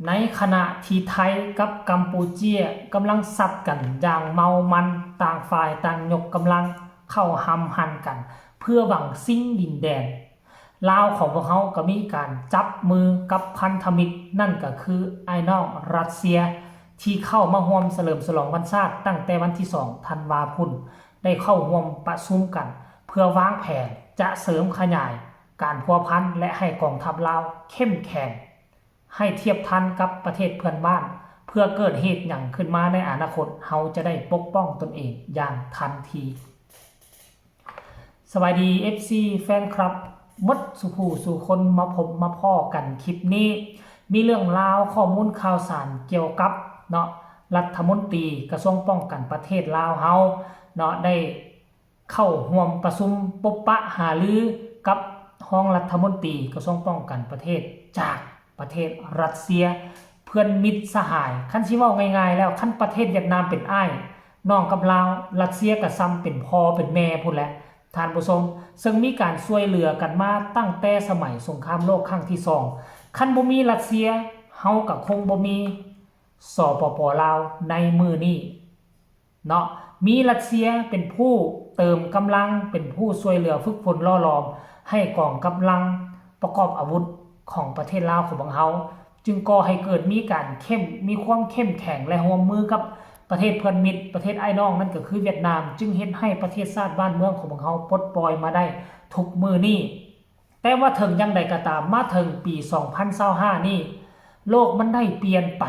ໃນຂະນະທີ່ໄທກັບກຳປູເຈຍກຳລັງສັດກັນຢ່າງເມົາມັນ, ຕ່າງຝ່າຍຕ່າງຍົກກຳລັງເຂົ້າຫຳຫັນກັນ ເພື່ອຫວັງຊິງດິນແດນ. ລາວຂອງພວກເຮົາກໍມີການຈັບມືກັບພັນທະມິດ, ນັ້ນກໍຄືອ້າຍນ້ອງຣັດເຊຍ ທີ່ເຂົ້າມາຮ່ວມສະເຫຼີມສະຫຼອງວັນຊາດຕັ້ງແຕ່ວັນທີສອງທັນວາພຸ້ນ, ໄດ້ເຂົ້າຮ່ວມປະຊຸມກັນ ເພື່ອວາງແຜນຈະເສີມຂະຫຍາຍການພົວພັນ ແລະ ໃຫ້ກອງທັບລາວເຂັ້ມແຂງ ໃຫ້ທຽບທັນກັບປະເທດເພື່ອນບ້ານ, ເພື່ອເກີດເຫດຫຍັງຂຶ້ນມາໃນອະນາຄົດ ເຮົາຈະໄດ້ປົກປ້ອງຕົນເອງຢ່າງທັນທີ. ສະບາຍດີ ເອັຟຊີ ແຟນຄລັບໝົດສູ່ຜູ້ສູ່ຄົນ ມາພົບມາພໍ້ກັນຄລິບນີ້ ມີເລື່ອງລາວຂໍ້ມູນຂ່າວສານກ່ຽວກັບເນາະ ລັດຖະມົນຕີກະຊວງປ້ອງກັນປະເທດລາວເຮົາເນາະ ໄດ້ເຂົ້າຮ່ວມປະຊຸມພົບປະຫາລືກັບຮອງລັດຖະມົນຕີກະຊວງປ້ອງກັນປະເທດຈາກປະເທດຣັດເຊຍ ເພື່ອນມິດສະຫາຍ. ຄັນຊິເວົ້າງ່າຍໆແລ້ວ ຄັນປະເທດຫວຽດນາມເປັນອ້າຍນ້ອງກັບລາວ, ຣັດເຊຍກະຊ່ຳເປັນພໍ່ເປັນແມ່ພຸ້ນແຫຼະ ທ່ານຜູ້ຊົມ, ເຊິ່ງມີການຊ່ວຍເຫຼືອກັນມາຕັ້ງແຕ່ສະໄໝສົງຄາມໂລກຄັ້ງທີສອງ. ຄັນບໍ່ມີຣັດເຊຍ ເຮົາກະຄົງບໍ່ມີ ສປປ ລາວ ໃນມື້ນີ້ເນາະ. ມີຣັດເຊຍເປັນຜູ້ເຕີມກຳລັງ, ເປັນຜູ້ຊ່ວຍເຫຼືອຝຶກຝົນຫຼໍ່ຫຼອມໃຫ້ກອງກຳລັງປະກອບອາວຸດຂອງປະເທດລາວຂອງພວກເຮົາ, ຈຶ່ງກໍ່ໃຫ້ເກີດມີການເຂັ້ມ, ມີຄວາມເຂັ້ມແຂງ ແລະ ຮ່ວມມືກັບປະເທດເພື່ອນມິດ, ປະເທດອ້າຍນ້ອງ, ນັ້ນກໍຄືຫວຽດນາມ, ຈຶ່ງເຮັດໃຫ້ປະເທດຊາດບ້ານເມືອງຂອງພວກເຮົາປົດປ່ອຍມາໄດ້ທຸກມື້ນີ້. ແຕ່ວ່າເຖິງຢ່າງໃດກໍຕາມ, ມາເຖິງປີສອງພັນຊາວຫ້ານີ້, ໂລກມັນໄດ້ປ່ຽນໄປ.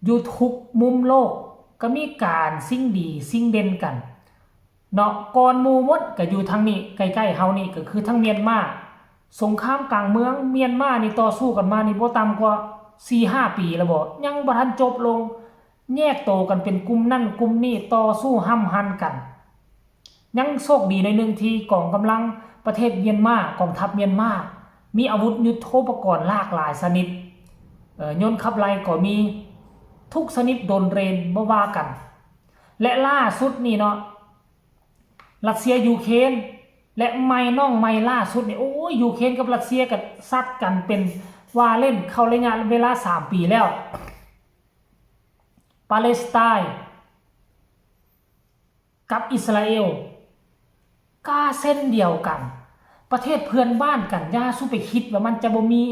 ຢູ່ທຸກມຸມໂລກກໍມີການຊິງດີຊິງເດັ່ນກັນເນາະ. ກ່ອນໝູ່ໝົດກໍຢູ່ທາງນີ້ ໃກ້ໆເຮົານີ້ ກໍຄືທາງມຽນມາ. ສົງຄາມກາງເມືອງມຽນມານີ້ ຕໍ່ສູ້ກັນມານີ້ບໍ່ຕ່ຳກວ່າສີ່ຫ້າປີແລ້ວບໍ? ຍັງບໍ່ທັນຈົບລົງ. ແຍກໂຕກັນເປັນກຸ່ມນັ້ນກຸ່ມນີ້ ຕໍ່ສູ້ຫ້ຳຫັນກັນ. ຍັງໂຊກດີໜ້ອຍໜຶ່ງທີ່ກອງກຳລັງປະເທດມຽນມາ, ກອງທັບມຽນມາ ມີອາວຸດຍຸດໂທປະກອນຫຼາກຫຼາຍຊະນິດ, ເອີ ຍົນຂັບໄລ່ກໍມີ ທຸກຊະນິດໂດຣນເຣນບໍ່ວ່າກັນ. ແລະ ລ່າສຸດນີ້ເນາະ ຣັດເຊຍ ຢູເຄຣນ ແລະ ໃໝ່ນ້ອງໃໝ່ລ່າສຸດນີ້ ໂອ້ຍ ຢູເຄຣນກັບຣັດເຊຍກໍສັດກັນເປັນວ່າເຫຼັ້ນ ເຂົ້າໄລຍະເວລາສາມປີແລ້ວ. ປາເລສໄຕນ໌ ກັບອິດສະຣາເອວ ກະເຊັ່ນດຽວກັນ, ປະເທດເພື່ອນບ້ານກັນ. ຢ່າສູ່ໄປຄິດວ່າມັນຈະບໍ່ມີ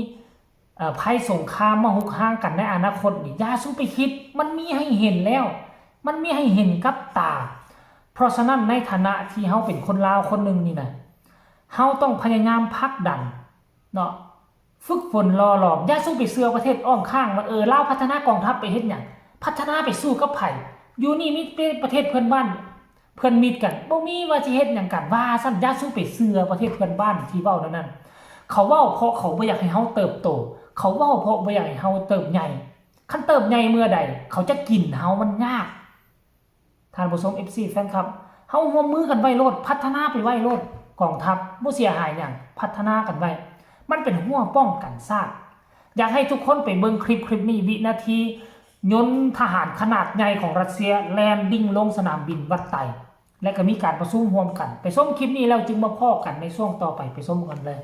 ເອີ ໄພສົງຄາມມາຮຸກຮານກັນໃນອະນາຄົດນີ້. ຢ່າສູ່ໄປຄິດ, ມັນມີໃຫ້ເຫັນແລ້ວ, ມັນມີໃຫ້ເຫັນກັບຕາ. ເພາະສະນັ້ນ ໃນຖານະທີ່ເຮົາເປັນຄົນລາວຄົນໜຶ່ງນີ້ນະ, ເຮົາຕ້ອງພະຍາຍາມຜັກດັນເນາະ, ຝຶກຝົນຫຼໍ່ຫຼອມ. ຢ່າສູ່ໄປເຊື່ອປະເທດອ້ອມຂ້າງວ່າ ເອີ ລາວພັດທະນາກອງທັບໄປເຮັດຫຍັງ? ພັດທະນາໄປສູ້ກັບໃຜ? ຢູ່ນີ້ມີແຕ່ປະເທດເພື່ອນບ້ານ ເພື່ອນມິດກັນ, ບໍ່ມີວ່າຊິເຮັດຫຍັງກັນ ວ່າຊັ້ນ. ຢ່າສູ່ໄປເຊື່ອປະເທດເພື່ອນບ້ານທີ່ເວົ້າແນວນັ້ນ. ເຂົາເວົ້າເພາະເຂົາບໍ່ຢາກໃຫ້ເຮົາເຕີບໂຕ, ເຂົາເວົ້າເພາະບໍ່ຢາກໃຫ້ເຮົາເຕີບໃຫຍ່. ຄັນເຕີບໃຫຍ່ເມື່ອໃດ ເຂົາຈະກິນເຮົາ, ມັນຍາກ. ທ່ານຜູ້ຊົມ ເອັຟຊີ ແຟນຄລັບ, ເຮົາຮ່ວມມືກັນໄວ້ໂລດ, ພັດທະນາໄປໄວ້ໂລດ. ກອງທັບບໍ່ເສຍຫາຍຫຍັງ, ພັດທະນາກັນໄວ້, ມັນເປັນຮົ້ວປ້ອງກັນຊາດ. ຢາກໃຫ້ທຸກຄົນໄປເບິ່ງຄລິບ ຄລິບນີ້, ວິນາທີຍົນທະຫານຂະໜາດໃຫຍ່ຂອງຣັດເຊຍແລ່ນດິ້ງລົງສະໜາມບິນວັດໄຕ ແລະ ກໍມີການປະຊຸມຮ່ວມກັນ. ໄປຊົມຄລິບນີ້ແລ້ວຈຶ່ງມາພໍ້ກັນໃນຊ່ວງຕໍ່ໄປ, ໄປຊົມກັນເລີຍ.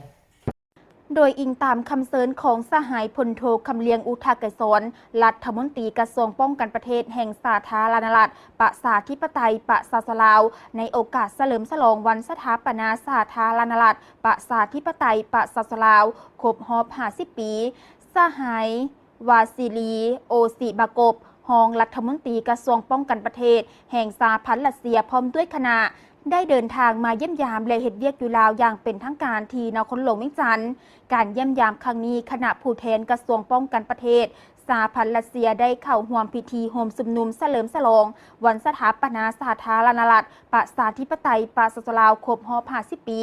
ໂດຍອີງຕາມຄຳເຊີນຂອງສະຫາຍພົນໂທ ຄຳລຽງ ອຸທະກະສອນ ລັດຖະມົນຕີກະຊວງປ້ອງກັນປະເທດແຫ່ງສາທາລະນະລັດ ປະຊາທິປະໄຕ ປະຊາຊົນລາວ ໃນໂອກາດສະເຫຼີມສະຫຼອງວັນສະຖາປະນາສາທາລະນະລັດ ປະຊາທິປະໄຕ ປະຊາຊົນລາວ ຄົບຮອບຫ້າສິບປີ, ສະຫາຍ ວາຊີລີ ໂອຊີບາກົບ ຮອງລັດຖະມົນຕີກະຊວງປ້ອງກັນປະເທດແຫ່ງສະຫະພັນຣັດເຊຍ ພ້ອມດ້ວຍຄະນະ ໄດ້ເດີນທາງມາຢ້ຽມຢາມ ແລະ ເຮັດວຽກຢູ່ລາວຢ່າງເປັນທາງການທີ່ນະຄອນຫຼວງວຽງຈັນ. ການຢ້ຽມຢາມຄັ້ງນີ້, ຄະນະຜູ້ແທນກະຊວງປ້ອງກັນປະເທດສະຫະພັນຣັດເຊຍ ໄດ້ເຂົ້າຮ່ວມພິທີໂຮມຊຸມນຸມສະເຫຼີມສະຫຼອງວັນສະຖາປະນາສາທາລະນະລັດ ປະຊາທິປະໄຕ ປະຊາຊົນລາວ ຄົບຮອບຫ້າສິບປີ.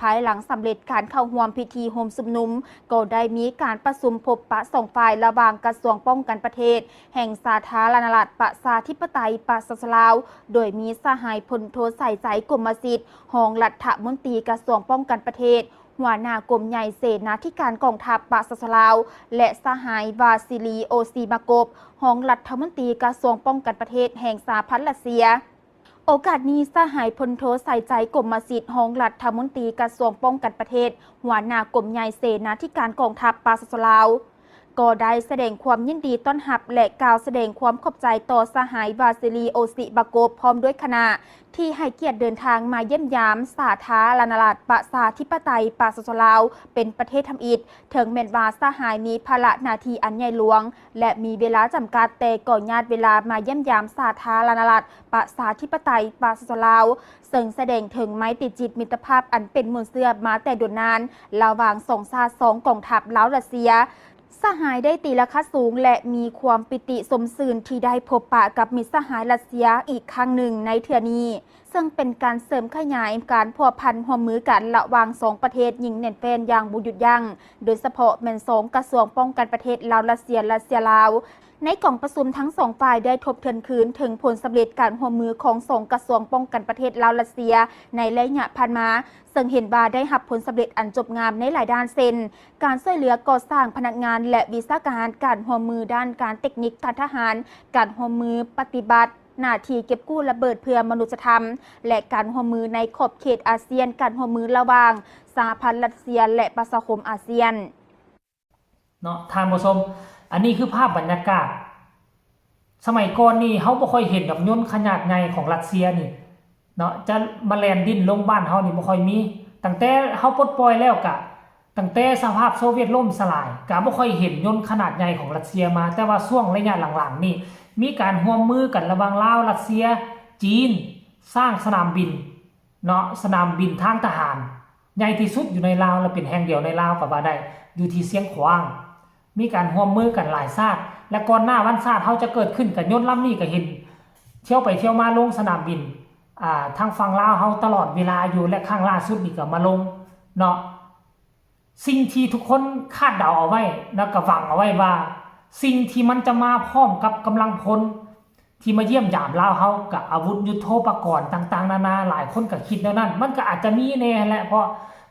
ພາຍຫຼັງສຳເລັດການເຂົ້າຮ່ວມພິທີໂຮມຊຸມນຸມ, ກໍໄດ້ມີການປະຊຸມພົບປະສອງຝ່າຍ ລະຫວ່າງກະຊວງປ້ອງກັນປະເທດແຫ່ງສາທາລະນະລັດ ປະຊາທິປະໄຕ ປະຊາຊົນລາວ, ໂດຍມີສະຫາຍພົນໂທ ສາຍໃຈ ກົມມະສິດ ຮອງລັດຖະມົນຕີກະຊວງປ້ອງກັນປະເທດ, ຫົວໜ້າກົມໃຫຍ່ເສນາທິການກອງທັບປະຊາຊົນລາວ ແລະ ສະຫາຍ ວາຊີລີ ໂອຊີບາກົບ ຮອງລັດຖະມົນຕີກະຊວງປ້ອງກັນປະເທດແຫ່ງສະຫະພັນຣັດເຊຍ. ໂອກາດນີ້, ສະຫາຍພົນໂທ ສາຍໃຈ ກົມມະສິດ ຮອງລັດຖະມົນຕີກະຊວງປ້ອງກັນປະເທດ, ຫົວໜ້າກົມໃຫຍ່ເສນາທິການກອງທັບປະຊາຊົນລາວ, ກໍໄດ້ສະແດງຄວາມຍິນດີຕ້ອນຮັບ ແລະ ກ່າວສະແດງຄວາມຂອບໃຈຕໍ່ສະຫາຍ ວາຊີລີ ໂອຊິບາໂກບ ພ້ອມດ້ວຍຄະນະ ທີ່ໃຫ້ກຽດເດີນທາງມາຢ້ຽມຢາມສາທາລະນະລັດ ປະຊາທິປະໄຕ ປະຊາຊົນລາວ ເປັນປະເທດທຳອິດ. ເຖິງແມ່ນວ່າສະຫາຍມີພາລະໜ້າທີ່ອັນໃຫຍ່ຫຼວງ ແລະ ມີເວລາຈຳກັດ, ແຕ່ກໍຍາດເວລາມາຢ້ຽມຢາມສາທາລະນະລັດ ປະຊາທິປະໄຕ ປະຊາຊົນລາວ, ເຊິ່ງສະແດງເຖິງໄມຕີຈິດມິດຕະພາບອັນເປັນມູນເຊື້ອມາແຕ່ດົນນານ ລະຫວ່າງສອງຊາດສອງກອງທັບລາວ-ຣັດເຊຍ. ສະຫາຍໄດ້ຕີລາຄາສູງ ແລະ ມີຄວາມປີຕິຊົມຊື່ນທີ່ໄດ້ພົບປະກັບມິດສະຫາຍຣັດເຊຍອີກຄັ້ງໜຶ່ງໃນເທື່ອນີ້, ເຊິ່ງເປັນການເສີມຂະຫຍາຍການພົວພັນຮ່ວມມືກັນລະຫວ່າງສອງປະເທດຢ່າງແໜ້ນແຟ້ນຢ່າງບໍ່ຢຸດຢັ້ງ, ໂດຍສະເພາະແມ່ນສອງກະຊວງປ້ອງກັນປະເທດລາວ-ຣັດເຊຍ ແລະ ຣັດເຊຍ-ລາວ. ໃນກອງປະຊຸມທັງສອງຝ່າຍໄດ້ທົບທວນຄືນເຖິງຜົນສຳເລັດການຮ່ວມມືຂອງສອງກະຊວງປ້ອງກັນປະເທດລາວ-ຣັດເຊຍໃນໄລຍະຜ່ານມາ, ເຊິ່ງເຫັນວ່າໄດ້ຮັບຜົນສຳເລັດອັນຈົບງາມໃນຫຼາຍດ້ານ ເຊັ່ນ ການຊ່ວຍເຫຼືອກໍ່ສ້າງພະນັກງານ ແລະ ວິຊາການ, ການຮ່ວມມືດ້ານການເຕັກນິກການທະຫານ, ການຮ່ວມມືປະຕິບັດໜ້າທີ່ເກັບກູ້ລະເບີດເພື່ອມະນຸດສະທຳ ແລະ ການຮ່ວມມືໃນຂອບເຂດອາຊຽນ, ການຮ່ວມມືລະຫວ່າງສະຫະພັນຣັດເຊຍ ແລະ ປະຊາຄົມອາຊຽນ. ເນາະ ທ່ານຜູ້ຊົມ, ອັນນີ້ຄືພາບບັນຍາກາດ. ສະໄໝກ່ອນນີ້ເຮົາບໍ່ຄ່ອຍເຫັນດອກຍົນຂະໜາດໃຫຍ່ຂອງຣັດເຊຍນີ້ເນາະ ຈະມາແລ່ນດິ້ນລົງບ້ານເຮົານີ້ບໍ່ຄ່ອຍມີ. ຕັ້ງແຕ່ເຮົາປົດປ່ອຍແລ້ວກະ ຕັ້ງແຕ່ສະຫະພາບໂຊວຽດລົ້ມສະຫຼາຍ ກະບໍ່ຄ່ອຍເຫັນຍົນຂະໜາດໃຫຍ່ຂອງຣັດເຊຍມາ. ແຕ່ວ່າຊ່ວງໄລຍະຫຼັງໆນີ້ ມີການຮ່ວມມືກັນລະຫວ່າງລາວ, ຣັດເຊຍ, ຈີນ ສ້າງສະໜາມບິນ ເນາະ ສະໜາມບິນທາງທະຫານໃຫຍ່ທີ່ສຸດຢູ່ໃນລາວ ແລະ ເປັນແຫ່ງດຽວໃນລາວກໍວ່າໄດ້ ຢູ່ທີ່ຊຽງຂວາງ. ມີການຮ່ວມມືກັນຫຼາຍຊາດ ແລະ ກ່ອນໜ້າວັນຊາດເຮົາຈະເກີດຂຶ້ນ ກະຍົນລຳນີ້ກະເຫັນທ່ຽວໄປທ່ຽວມາລົງສະໜາມບິນ ອ່າ ທາງຝັ່ງລາວເຮົາຕະຫຼອດເວລາຢູ່ ແລະ ຄັ້ງລ່າສຸດນີ້ກະມາລົງເນາະ. ສິ່ງທີ່ທຸກຄົນຄາດເດົາເອົາໄວ້ ແລ້ວກະຫວັງເອົາໄວ້ວ່າ ສິ່ງທີ່ມັນຈະມາພ້ອມກັບກຳລັງພົນທີ່ມາຢ້ຽມຢາມລາວເຮົາ ກະອາວຸດຍຸດໂທປະກອນຕ່າງໆນານາ, ຫຼາຍຄົນກະຄິດແນວນັ້ນ. ມັນກະອາດຈະມີແດ່ແຫຼະ ເພາະ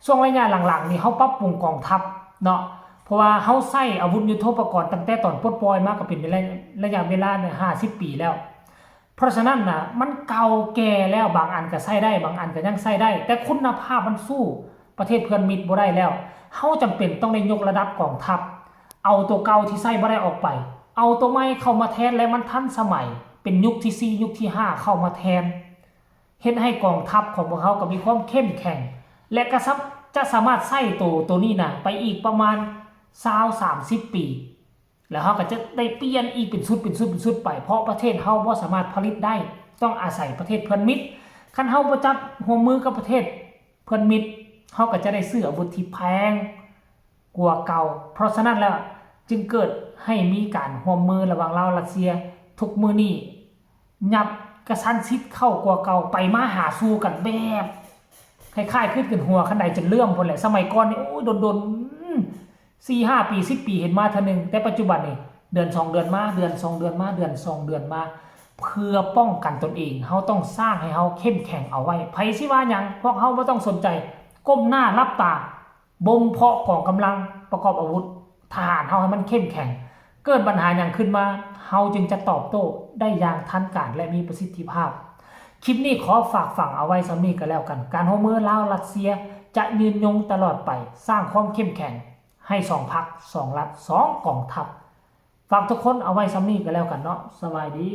ຊ່ວງໄລຍະຫຼັງໆນີ້ເຮົາປັບປຸງກອງທັບເນາະ, ເພາະວ່າເຮົາໃຊ້ອາວຸດຍຸດໂທປະກອນຕັ້ງແຕ່ຕອນປົດປ່ອຍມາກະເປັນໄລຍະເວລາຫ້າສິບປີແລ້ວ. ເພາະສະນັ້ນນະ ມັນເກົ່າແກ່ແລ້ວ, ບາງອັນກະໃຊ້ໄດ້ ບາງອັນກະຍັງໃຊ້ໄດ້ ແຕ່ຄຸນນະພາບມັນສູ້ປະເທດເພື່ອນມິດບໍ່ໄດ້ແລ້ວ. ເຮົາຈຳເປັນຕ້ອງໄດ້ຍົກລະດັບກອງທັບ, ເອົາໂຕເກົ່າທີ່ໃຊ້ບໍ່ໄດ້ອອກໄປ, ເອົາໂຕໃໝ່ເຂົ້າມາແທນ ແລະ ມັນທັນສະໄໝ, ເປັນຍຸກທີສີ່ ຍຸກທີຫ້າເຂົ້າມາແທນ, ເຮັດໃຫ້ກອງທັບຂອງພວກເຮົາກໍມີຄວາມເຂັ້ມແຂງ ແລະ ກະສາ ຈະສາມາດໃຊ້ໂຕ ໂຕນີ້ນະ ໄປອີກປະມານຊາວ ສາມສິບປີ. ແລ້ວເຮົາກໍຈະໄດ້ປ່ຽນອີກເປັນຊຸດ ເປັນຊຸດ ເປັນຊຸດໄປ, ເພາະປະເທດເຮົາບໍ່ສາມາດຜະລິດໄດ້, ຕ້ອງອາໄສປະເທດເພື່ອນມິດ. ຄັນເຮົາບໍ່ຈັບຮ່ວມມືກັບປະເທດເພື່ອນມິດ, ເຮົາກໍຈະໄດ້ຊື້ອາວຸດທີ່ແພງກວ່າເກົ່າ. ເພາະສະນັ້ນແລ້ວ ຈຶ່ງເກີດໃຫ້ມີການຮ່ວມມືລະຫວ່າງລາວ-ຣັດເຊຍ. ທຸກມື້ນີ້ ຫຍັບກະຊັ້ນຊິດເຂົ້າກວ່າເກົ່າ, ໄປມາຫາສູ່ກັນແບບຄ້າຍໆຄືກັນຫົວຄັນໄດຈົນເລື່ອມພຸ້ນແຫຼະ. ສະໄໝກ່ອນນີ້ ໂອ້ຍ ດົນໆ ສີ່ຫ້າປີ ສິບປີເຫັນມາເທື່ອໜຶ່ງ, ແຕ່ປັດຈຸບັນນີ້ ເດືອນສອງເດືອນມາ ເດືອນສອງເດືອນມາ ເດືອນສອງເດືອນມາ ເພື່ອປ້ອງກັນຕົນເອງ. ເຮົາຕ້ອງສ້າງໃຫ້ເຮົາເຂັ້ມແຂງເອົາໄວ້. ໃຜຊິວ່າຫຍັງ ພວກເຮົາບໍ່ຕ້ອງສົນໃຈ, ກົ້ມໜ້າຫຼັບຕາ ບົ່ມເພາະກອງກຳລັງປະກອບອາວຸດທະຫານເຮົາໃຫ້ມັນເຂັ້ມແຂງ. ເກີດບັນຫາຫຍັງຂຶ້ນມາ, ເຮົາຈຶ່ງຈະຕອບໂຕ້ໄດ້ຢ່າງທັນການ ແລະ ມີປະສິດທິພາບ. ຄລິບນີ້ຂໍຝາກຝັງເອົາໄວ້ສ່ຳນີ້ກໍແລ້ວກັນ. ການຮ່ວມມືລາວ-ຣັດເຊຍຈະຍືນຍົງຕະຫຼອດໄປ, ສ້າງຄວາມເຂັ້ມແຂງໃຫ້ສອງພັກ, ສອງລັດ, ສອງກອງທັບ. ຝາກທຸກຄົນເອົາໄວ້ສ່ຳນີ້ກໍແລ້ວກັນເນາະ. ສະບາຍດີ.